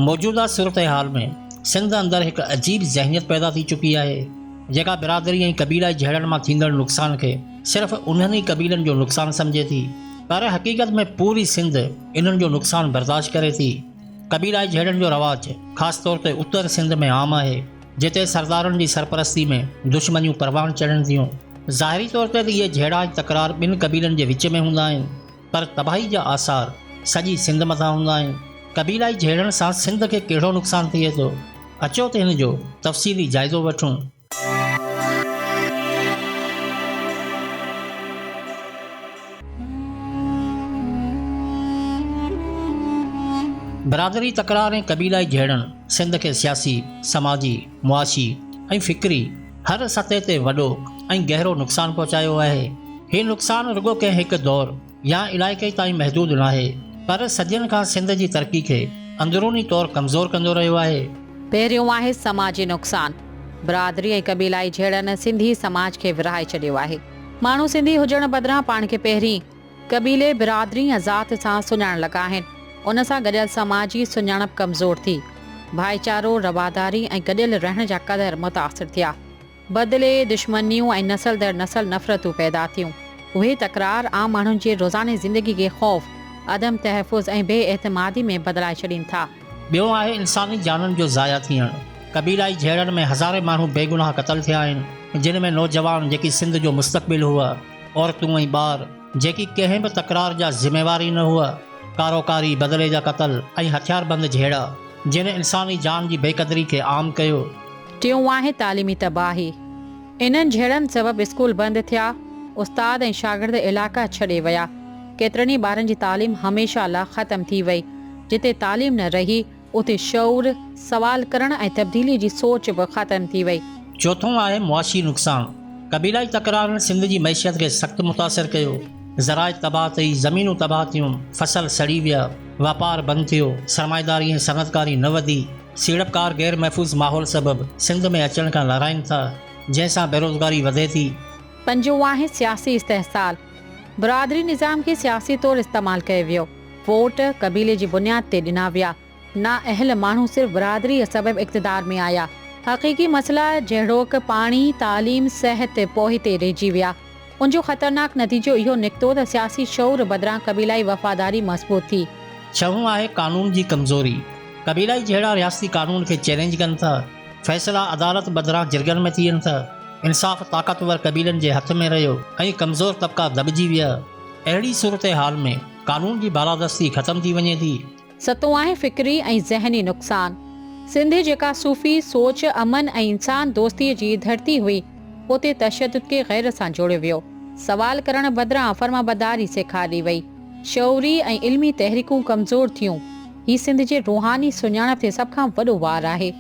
موجوده صورتحال ۾ سنڌ اندر هڪ عجيب ذهنيت پيدا ٿي چڪي آهي، جيڪا برادري ۽ قبيلائي جهيڙن مان ٿيندڙ نقصان کي صرف انهن ئي قبيلن جو نقصان سمجهي ٿي، پر حقيقت ۾ پوري سنڌ انهن جو نقصان برداشت ڪري ٿي. قبيلائي جهيڙن جو رواج خاص طور تي اتر سنڌ ۾ عام آهي، جتي سردارن جي سرپرستي ۾ دشمنيون پروان چڙهن ٿيون. ظاهري طور تي ته اهي جهيڙا ۽ تڪرار ٻن قبيلن جي وچ ۾ هوندا آهن، پر تباهي جا آثار سڄي سنڌ مٿان هوندا آهن. قبيلائي جهيڙن سان سنڌ کي ڪهڙو نقصان ٿئي ٿو؟ اچو ته هن جو تفصيلي جائزو وٺون. برادري تڪرار ۽ قبيلائي جهيڙن سنڌ کي سياسي، سماجي، معاشي ۽ فڪري هر سطح تي وڏو ۽ گهرو نقصان پهچايو آهي. هي نقصان رڳو ڪنهن هڪ دور يا علائقي تائين محدود ناهي، پر صدين کان سنڌ جي ترقي کي اندروني طور ڪمزور ڪندو رهيو آهي. پهريون آهي سماجي نقصان. برادري ۽ قبيلائي جهيڙن سنڌي سماج کي ورهائي ڇڏيو آهي. ماڻهو سنڌي هجڻ بدران پاڻ کي پهرين قبيلي، برادري يا ذات سان سڃاڻڻ لڳا آهن. ان سان گڏيل سماجي سڃاڻپ ڪمزور ٿي. ڀائيچارو، رواداري ۽ گڏيل رهڻ جا قدر متاثر ٿيا. بدلي، دشمنيون ۽ نسل در نسل نفرتون پيدا ٿيون. اهي تڪرار عام ماڻهن جي روزاني زندگي کي خوف، عدم تحفظ ۽ بي اعتمادي ۾ بدلائي ڇڏين ٿا. ٻيو آهي انساني جانن جو ضايع ٿيڻ. قبيلائي جهيڙن ۾ هزارين ماڻهو بيگناهه قتل ٿيا آهن، جن ۾ نوجوان جيڪي سنڌ جو مستقبل هئا، عورتون ۽ ٻار جيڪي ڪنهن به تڪرار جا ذميوار ئي نه هئا، ڪاروڪاري، بدلي جا قتل ۽ هٿياربند جهيڙا، جن انساني جان جي بيقدري کي عام ڪيو. ٽيون آهي تعليمي تباهي. انهن جهيڙن سبب اسڪول بند ٿيا، استاد ۽ شاگرد علائقا ڇڏي ويا. ڪيترن ئي ٻارن جي تعليم هميشه لا ختم ٿي وئي. جتي تعليم نه رهي، اتي شعور، سوال ڪرڻ ۽ تبديلي جي سوچ به ختم ٿي وئي. چوٿون آهي معاشي نقصان. قبيلائي تڪرارن سنڌ جي معيشت کي سخت متاثر ڪيو. زراعت تباهه ٿي، زمينون تباهه ٿيون، فصل سڙي ويا، واپار بند ٿيو، سرمائيداري ۽ صنعتڪاري نه وڌي. سيڙپڪار غير محفوظ ماحول سبب سنڌ ۾ اچڻ کان لهرائين ٿا، جنهن سان بيروزگاري وڌي ٿي. پنجون آهي سياسي استحصال. برادري نظام کي سياسي طور استعمال ڪيو ويو. ووٽ قبيلي جي بنياد تي ڏنا ويا. نااهل ماڻهو صرف برادريء سبب اقتدار ۾ آيا. حقيقي مسئلا جهڙوڪ پاڻي، تعليم، صحت پوئتي رهجي ويا. ان جو خطرناڪ نتيجو اهو نڪتو ته سياسي شعور بدران قبيلائي وفاداري مضبوط ٿي. ڇهون آهي قانون جي ڪمزوري. قبيلائي جهيڙا رياستي قانون کي چئلينج ڪن ٿا. فيصلا عدالت بدران جرڳن ۾ ٿين ٿا. انصاف طاقتور قبيلن جي هٿ ۾ رهيو ۽ ڪمزور طبقا دٻجي ويا. اهڙي صورتحال ۾ قانون جي بالادستي ختم ٿي وڃي ٿي. ستون آهي فڪري ۽ ذهني نقصان. سنڌ جيڪا صوفي سوچ، امن ۽ انسان دوستيء جي ڌرتي هئي، اتي تشدد کي غيرت سان جوڙيو ويو. سوال ڪرڻ بدران فرمانبرداري سيکاري وئي. شعوري ۽ علمي تحريڪون ڪمزور ٿيون. هي سنڌ جي روحاني سڃاڻپ تي سڀ کان وڏو وار آهي.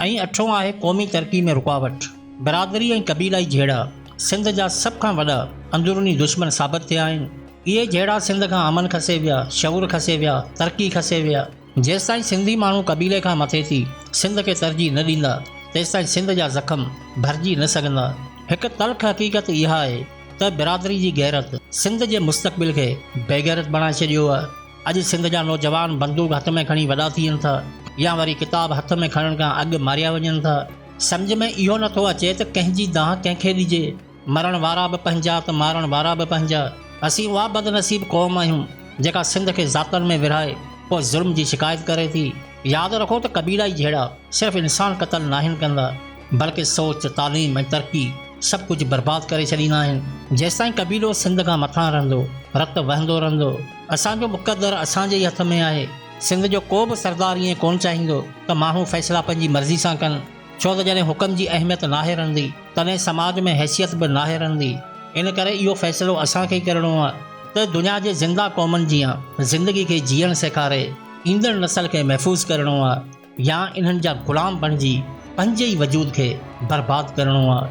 ۽ اٺون آهي قومي ترقي ۾ رڪاوٽ. برادري ۽ قبيلائي جهيڙا سنڌ جا سڀ کان وڏا اندروني دشمن ثابت ٿيا آهن. اهي جهيڙا سنڌ کان امن کسي ويا، شعور کسي ويا، ترقي کسي ويا. جيستائين سنڌي ماڻهو قبيلي کان مٿي ٿي سنڌ کي ترجيح نه ڏيندا، تيستائين سنڌ جا زخم ڀرجي نه سگهندا. هڪ تلخ حقيقت اها آهي ته برادري جي غيرت سنڌ جي مستقبل کي بيغيرت بڻائي ڇڏيو آهي. اڄ سنڌ جا نوجوان بندوق هٿ ۾ کڻي وڏا ٿين ٿا يا وري ڪتاب هٿ ۾ کڻڻ کان اڳ ماريا وڃن ٿا. سمجهه ۾ اهو نه ٿو اچي ته ڪنهن جي دانهن ڪنهن کي ڏجي. مرڻ وارا به پنهنجا ته مارڻ وارا به پنهنجا. اسين اها بدنصيب قوم آهيون جيڪا سنڌ کي ذاتن ۾ ورهائي پوء ظلم جي شڪايت ڪري ٿي. ياد رکو ته قبيلائي جهيڙا صرف انسان قتل ناهن ڪندا بلڪه سوچ، تعليم ۽ ترقي سڀ ڪجهه برباد ڪري ڇڏيندا آهن. جيستائين قبيلو سنڌ کان مٿان رهندو، رت وهندو رهندو. اسان جو مقدر اسان جي ئي هٿ ۾ آهي. سنڌ جو ڪو به سردار ائين ڪونه چاهيندو ته ماڻهو فيصلا پنهنجي مرضي سان ڪن. ڇو ته جڏهن حڪم جي اهميت ناهي رهندي، تڏهن سماج ۾ حيثيت به ناهي رهندي. ان ڪري اهو فيصلو اسان کي ئي ڪرڻو آهي ته دنيا جي زنده قومن جيان زندگي کي جيئڻ سيکاري ايندڙ نسل کي محفوظ ڪرڻو آهي يا انهن جا غلام بڻجي پنهنجي ئي وجود کي برباد ڪرڻو آهي.